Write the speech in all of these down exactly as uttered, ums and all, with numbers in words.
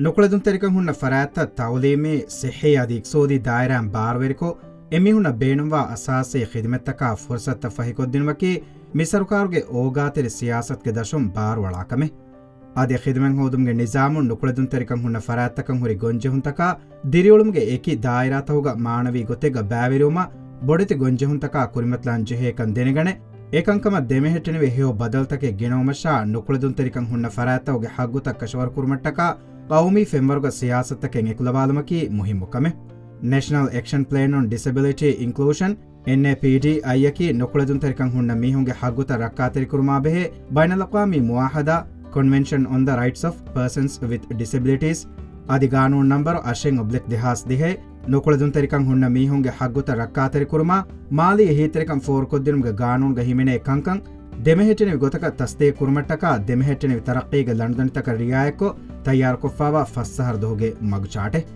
ނުކުޅެދުންތެރިކަން ހުންނަ ފަރާތްތައް ތައުލީމީ، ސިއްހީ އަދި އިޤްތިޞާދީ ދާއިރާއިން ބާރުވެރިކޮށް، އެމީހުންނަށް ބޭނުންވާ އަސާސީ ޚިދުމަތްތަކާ ފުރުޞަތުތައް ފަހިކޮށްދިނުމަކީ، މި ސަރުކާރުގެ އޯގާތެރި ސިޔާސަތުގެ ދަށުން ބާރުއަޅާ ކަމެއް. އަދި ޚިދުމަތް ހޯދުމުގެ ނިޒާމުން ނުކުޅެދުންތެރިކަން ހުންނަ ފަރާތްތަކަށް ހުރި ގޮންޖެހުންތަކާ، ދިރިއުޅުމުގެ އެކި ދާއިރާތަކުގަ މާނަވީ ގޮތެއްގަ ބައިވެރިވުމަށް ބޮޑެތި ގޮންޖެހުންތަކާ ކުރިމަތިލާން ޖެހޭކަން ދެނެގަނެ، އެކަންކަމަށް ދެމެހެއްޓެނިވި ހެޔޮ ބަދަލުތަކެއް ގެނައުމަށާ ނުކުޅެދުންތެރިކަން ހުންނަ ފަރާތްތަކުގެ ހައްގުތައް ކަށަވަރުކުރުމަށްޓަކާ ޤައުމީ ފެންވަރުގަ ސިޔާސަތުތަކެއް އެކުލަވާލުމަކީ މުހިއްމު ކަމެއް. ނޭޝަނަލް އެކްޝަން ޕްލޭން އޮން ޑިސެބިލިޓީ އިންކްލޫޝަން، އެންއޭޕީޑީއައިއަކީ ނުކުޅެދުންތެރިކަން ހުންނަ މީހުންގެ ހައްގުތައް ރައްކާތެރިކުރުމާ ބެހޭ ބައިނަލްއަޤްވާމީ މުޢާހަދާ، ކޮންވެންޝަން އޮން ދަ ރައިޓްސް އޮފް ޕާސަންސް ވިތް ޑިސެބިލިޓީސް، އަދި ގާނޫނު ނަންބަރު އަށެއް އޮބްލިކް ދެހާސް ދިހައެއް، ނުކުޅެދުންތެރިކަން ހުންނަ މީހުންގެ ހައްގުތައް ރައްކާތެރިކުރުމާ، މާލީ އެހީތެރިކަން ފޯރުކޮށްދިނުމުގެ ގާނޫނުގަ ހިމެނޭ ކަންކަން ދެމެހެއްޓެނިވި ގޮތަކަށް ތަސްދީޤު ކުރުމަށްޓަކާ، ދެމެހެއްޓެނިވި ތަރައްޤީގެ ލަނޑުދަނޑިތަކަށް ރިޢާޔަތްކޮށް، ތައްޔާރުކޮށްފާވާ ފަސް އަހަރު ދުވަހުގެ މަގުޗާޓެއް.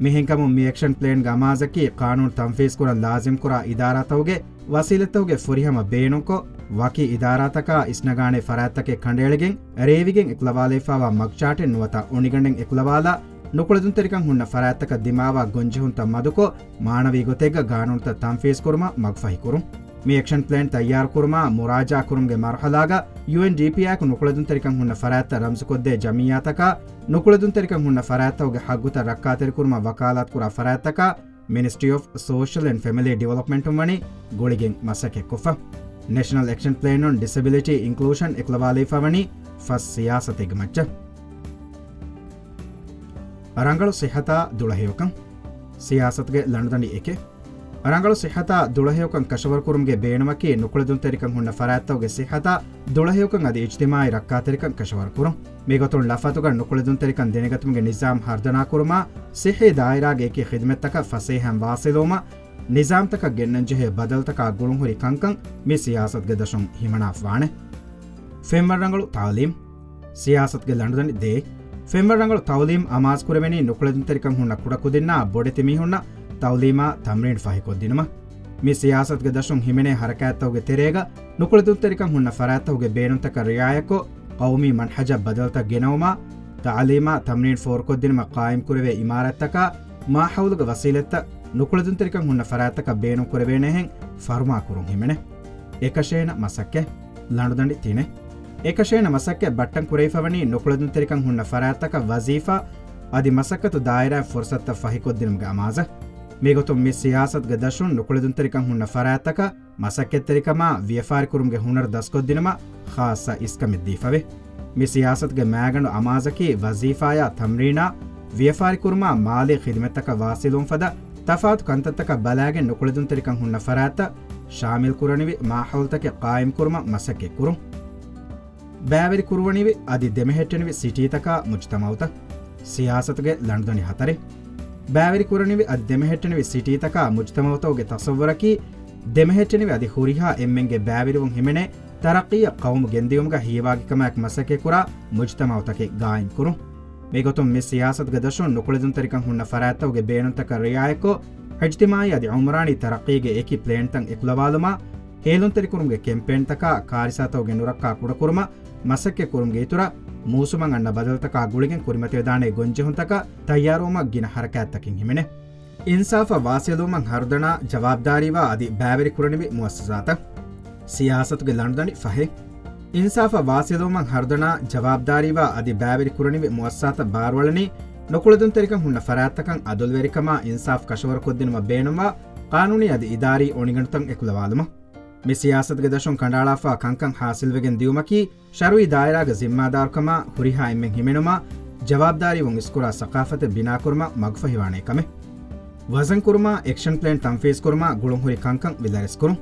މިހެންކަމުން މި އެކްޝަން ޕްލޭންގެ އަމާޒަކީ، ޤާނޫނު ތަންފީޒްކުރަން ލާޒިމްކުރާ އިދާރާތަކުގެ ވަސީލަތްތަކުގެ ފުރިހަމަ ބޭނުންކޮށް، ވަކި އިދާރާތަކާ އިސްނަގާނޭ ފަރާތްތަކެއް ކަނޑައެޅިގެން، ރޭވިގެން އެކުލަވާލައިފާވާ މަގުޗާޓެއް ނުވަތަ އޮނިގަނޑެއް އެކުލަވާލާ، ނުކުޅެދުންތެރިކަން ހުންނަ ފަރާތްތަކަށް ދިމާވާ ގޮންޖެހުންތައް މަދުކޮށް، މާނަވީ ގޮތެއްގަ ގާނޫނުތައް ތަންފީޒްކުރުމަށް މަގުފަހިކުރުން. މި އެކްޝަން ޕްލޭން ތައްޔާރުކުރުމާ، މުރާޖަޢާ ކުރުމުގެ މަރުޙަލާގަ، ޔޫއެންޑީޕީއާއެކު ނުކުޅެދުންތެރިކަން ހުންނަ ފަރާތްތައް ރަމްޒުކޮށްދޭ ޖަމިއްޔާތަކާ، ނުކުޅެދުންތެރިކަން ހުންނަ ފަރާތްތަކުގެ ހައްގުތައް ރައްކާތެރިކުރުމަށް ވަކާލާތުކުރާ ފަރާތްތަކާ، މިނިސްޓްރީ އޮފް ސޯޝަލް އެންޑް ފެމިލީ ޑިވެލޮޕްމަންޓުން ވަނީ ގުޅިގެން މަސައްކަތްކޮށްފަ. ނޭޝަނަލް އެކްޝަން ޕްލޭން އޮން ޑިސެބިލިޓީ އިންކްލޫޝަން އެކުލަވާލައިފަ ވަނީ ފަސް ސިޔާސަތެއްގެ މައްޗަށް. ރަނގަޅު ސިއްހަތާ ދުޅަހެޔޮކަން. ސިޔާސަތުގެ ލަނޑުދަނޑި އެކެއް. ރަނގަޅު ސިއްހަތާ ދުޅަހެޔޮކަން ކަށަވަރުކުރުމުގެ ބޭނުމަކީ، ނުކުޅެދުންތެރިކަން ހުންނަ ފަރާތްތަކުގެ ސިއްހަތާ ދުޅަހެޔޮކަން އަދި އިޖްތިމާޢީ ރައްކާތެރިކަން ކަށަވަރުކުރުން. މިގޮތުން ލަފަތުގަ ނުކުޅެދުންތެރިކަން ދެނެގަތުމުގެ ނިޒާމް ހަރުދަނާކުރުމާ، ސިއްހީ ދާއިރާގެ އެކި ޚިދުމަތްތަކަށް ފަސޭހައިން ވާސިލުވުމަށް، ނިޒާމްތަކަށް ގެންނަންޖެހޭ ބަދަލުތަކާ ގުޅުންހުރި ކަންކަން މި ސިޔާސަތުގެ ދަށުން ހިމަނާފަވާނެ. ފެންވަރަށް ރަނގަޅު ތަޢުލީމް. ސިޔާސަތުގެ ލަނޑުދަނޑި ދޭއް. ފެންވަރަށް ރަނގަޅު ތަޢުލީމް އަމާޒުކުރެވެނީ ނުކުޅެދުންތެރިކަން ހުންނަ ކުޑަކުދިންނާ ބޮޑެތި މީހުންނަށް ތަޢުލީމާ ތަމްރީން ފަހިކޮށްދިނުމަށް. މި ސިޔާސަތުގެ ދަށުން ހިމެނޭ ޙަރަކާތްތަކުގެ ތެރޭގަ ނުކުޅެދުންތެރިކަން ހުންނަ ފަރާތްތަކުގެ ބޭނުންތަކަށް ރިޢާޔަތްކޮށް، ޤައުމީ މަންހަޖަށް ބަދަލުތައް ގެނައުމާ، ތަޢުލީމާ ތަމްރީން ފޯރުކޮށްދިނުމަށް ޤާއިމްކުރެވޭ އިމާރާތްތަކާ، މާހައުލުގެ ވަސީލަތްތައް ނުކުޅެދުންތެރިކަން ހުންނަ ފަރާތްތަކަށް ބޭނުންކުރެވޭނެހެން ފަރުމާކުރުން ހިމެނޭ. އެކަށޭނަ މަސައްކަތް. ލަނޑުދަނޑި ތިނެއް. އެކަށޭނަ މަސައްކަތް ބައްޓަން ކުރެވިފަވަނީ ނުކުޅެދުންތެރިކަން ހުންނަ ފަރާތްތަކަށް ވަޒީފާ އަދި މަސައްކަތު ދާއިރާއިން ފުރުޞަތުތައް ފަހިކޮށްދިނުމުގެ އަމާޒަށް. މިގޮތުން މި ސިޔާސަތުގެ ދަށުން ނުކުޅެދުންތެރިކަން ހުންނަ ފަރާތްތަކަށް މަސައްކަތްތެރިކަމާ ވިޔަފާރިކުރުމުގެ ހުނަރު ދަސްކޮށްދިނުމަށް ޚާއްޞަ އިސްކަމެއް ދީފަވޭ. މި ސިޔާސަތުގެ މައިގަނޑު އަމާޒަކީ ވަޒީފާޔާ ތަމްރީނާ ވިޔަފާރިކުރުމާ މާލީ ޚިދުމަތްތަކަށް ވާސިލުވުން ފަދަ ތަފާތު ކަންތައްތަކަށް ބަލާގެން ނުކުޅެދުންތެރިކަން ހުންނަ ފަރާތްތައް ޝާމިލްކުރަނިވި މާހައުލުތަކެއް ޤާއިމްކުރުމަށް މަސައްކަތްކުރުން. ބައިވެރިކުރުވަނިވި އަދި ދެމެހެއްޓެނިވި ސިޓީތަކާ މުޖުތަމަޢުތައް. ސިޔާސަތުގެ ލަނޑުދަނޑި ހަތަރެއް. ބައިވެރިކުރަނިވި އަދި ދެމެހެއްޓެނިވި ސިޓީތަކާ މުޖުތަމަޢުތަކުގެ ތަޞައްވުރަކީ، ދެމެހެއްޓެނިވި އަދި ހުރިހާ އެންމެންގެ ބައިވެރިވުން ހިމެނޭ ތަރައްޤީއަށް ޤައުމު ގެންދިޔުމުގަ ހީވާގިކަމާއެކު މަސައްކަތްކުރާ މުޖުތަމަޢުތަކެއް ގާއިމްކުރުން. މިގޮތުން މި ސިޔާސަތުގެ ދަށުން ނުކުޅެދުންތެރިކަން ހުންނަ ފަރާތްތަކުގެ ބޭނުންތަކަށް ރިޢާޔަތްކޮށް، އިޖްތިމާޢީ އަދި ޢުމްރާނީ ތަރައްޤީގެ އެކި ޕްލޭންތައް އެކުލަވާލުމާ، ހޭލުންތެރިކުރުމުގެ ކެމްޕޭންތަކާ ކާރިސާތަކުގެ ނުރައްކާ ކުޑަކުރުމަށް މަސައްކަތްކުރުމުގެ އިތުރަށް، މޫސުމަށް އަންނަ ބަދަލުތަކާ ގުޅިގެން ކުރިމަތިވެދާނޭ ގޮންޖެހުންތަކަށް ތައްޔާރުވުމަށް ގިނަ ޙަރަކާތްތަކެއް ހިމެނޭ. އިންސާފަށް ވާސިލުވުމަށް ހަރުދަނާ ޖަވާބުދާރީވާ އަދި ބައިވެރިކުރަނިވި މުއައްސަސާތައް. ސިޔާސަތުގެ ލަނޑުދަނޑި ފަހެއް. އިންސާފަށް ވާސިލުވުމަށް ހަރުދަނާ ޖަވާބުދާރީވާ އަދި ބައިވެރިކުރަނިވި މުއައްސަސާތައް ބާރުއަޅަނީ، ނުކުޅެދުންތެރިކަން ހުންނަ ފަރާތްތަކަށް ޢަދުލުވެރިކަމާ އިންސާފް ކަށަވަރުކޮށްދިނުމަށް ބޭނުންވާ ޤާނޫނީ އަދި އިދާރީ އޮނިގަނޑުތައް އެކުލަވާލުމަށް. މި ސިޔާސަތުގެ ދަށުން ކަނޑައަޅާފާ ކަންކަން ޙާޞިލްވެގެން ދިޔުމަކީ، ޝަރުޢީ ދާއިރާގެ ޒިންމާދާރުކަމާ ހުރިހާ އެންމެން ހިމެނުމާ، ޖަވާބުދާރީވުން އިސްކުރާ ސަޤާފަތެއް ބިނާކުރުމަށް މަގުފަހިވާނޭ ކަމެއް. ވަޒަންކުރުމާ، އެކްޝަން ޕްލޭން ތަންފީޒްކުރުމާ ގުޅުންހުރި ކަންކަން ވިލަރެސްކުރުން.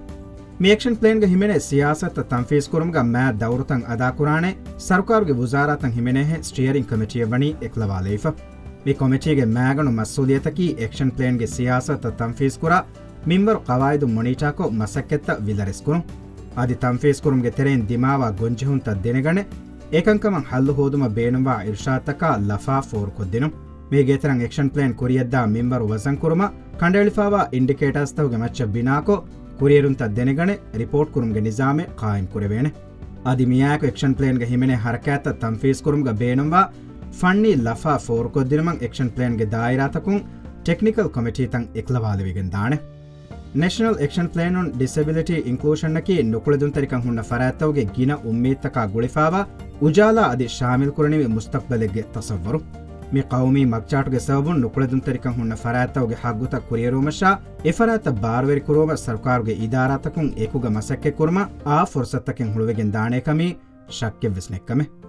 މި އެކްޝަން ޕްލޭންގަ ހިމެނޭ ސިޔާސަތުތައް ތަންފީޒްކުރުމުގަ މާތް ދައުރުތައް އަދާކުރާނެ ސަރުކާރުގެ ވުޒާރާތައް ހިމެނޭހެން ސްޓިއަރިން ކޮމިޓީއެއް ވަނީ އެކުލަވާލައިފަ. މި ކޮމިޓީގެ މާގަނޑު މަސްއޫލިއްޔަތަކީ އެކްޝަން ޕްލޭންގެ ސިޔާސަތުތައް ތަންފީޒްކުރާ، މިންވަރު ޤަވާއިދު މޮނީޓާކޮށް މަސައްކަތްތައް ވިލަރެސްކުރުން. އަދި ތަންފީޒްކުރުމުގެ ތެރެއިން ދިމާވާ ގޮންޖެހުންތައް ދެނެގަނެ، އެކަންކަމަށް ޙައްލު ހޯދުމަށް ބޭނުންވާ އިރުޝާދުތަކާ ލަފާ ފޯރުކޮށްދިނުން. މީގެ ތެރެއިން އެކްޝަން ޕްލޭން ކުރިއަށްދާ މިންވަރު ވަޒަންކުރުމަށް ކަނޑައެޅިފާވާ އިންޑިކޭޓާސްތަކުގެ މައްޗަށް ބިނާކޮށް، ކުރިއެރުންތައް ދެނެގަނެ، ރިޕޯޓްކުރުމުގެ ނިޒާމެއް ޤާއިމްކުރެވޭނެ. އަދި މިއާއެކު އެކްޝަން ޕްލޭންގަ ހިމެނޭ ޙަރަކާތްތައް ތަންފީޒްކުރުމުގަ ބޭނުންވާ ފަންނީ ލަފާ ފޯރުކޮށްދިނުމަށް އެކްޝަން ޕްލޭންގެ ދާއިރާތަކުން ޓެކްނިކަލް ކޮމިޓީތައް އެކުލަވާލެވިގެން ދާނެ. ނޭޝަނަލް އެކްޝަން ޕްލޭނުން ޑިސެބިލިޓީ އިންކްލޫޝަނަކީ ނުކުޅެދުންތެރިކަން ހުންނަ ފަރާތްތަކުގެ ގިނަ އުއްމީދުތަކާ ގުޅިފާވާ އުޖާލާ އަދި ޝާމިލްކުރަނިވި މުސްތަޤްބަލެއްގެ ތަޞައްވަރު. މި ޤައުމީ މަގްޗާޓުގެ ސަބަބުން ނުކުޅެދުންތެރިކަން ހުންނަ ފަރާތްތަކުގެ ޙައްޤުތައް ކުރިއެރުވުމަށާ އެފަރާތްތައް ބާރުވެރިކުރުވުމަށް ސަރުކާރުގެ އިދާރާތަކުން އެކުގަ މަސައްކަތްކުރުމަށް އާ ފުރުޞަތުތަކެއް ހުޅުވިގެން ދާނޭކަމީ ޝައްކެއްވެސް ނެތްކަމެއް.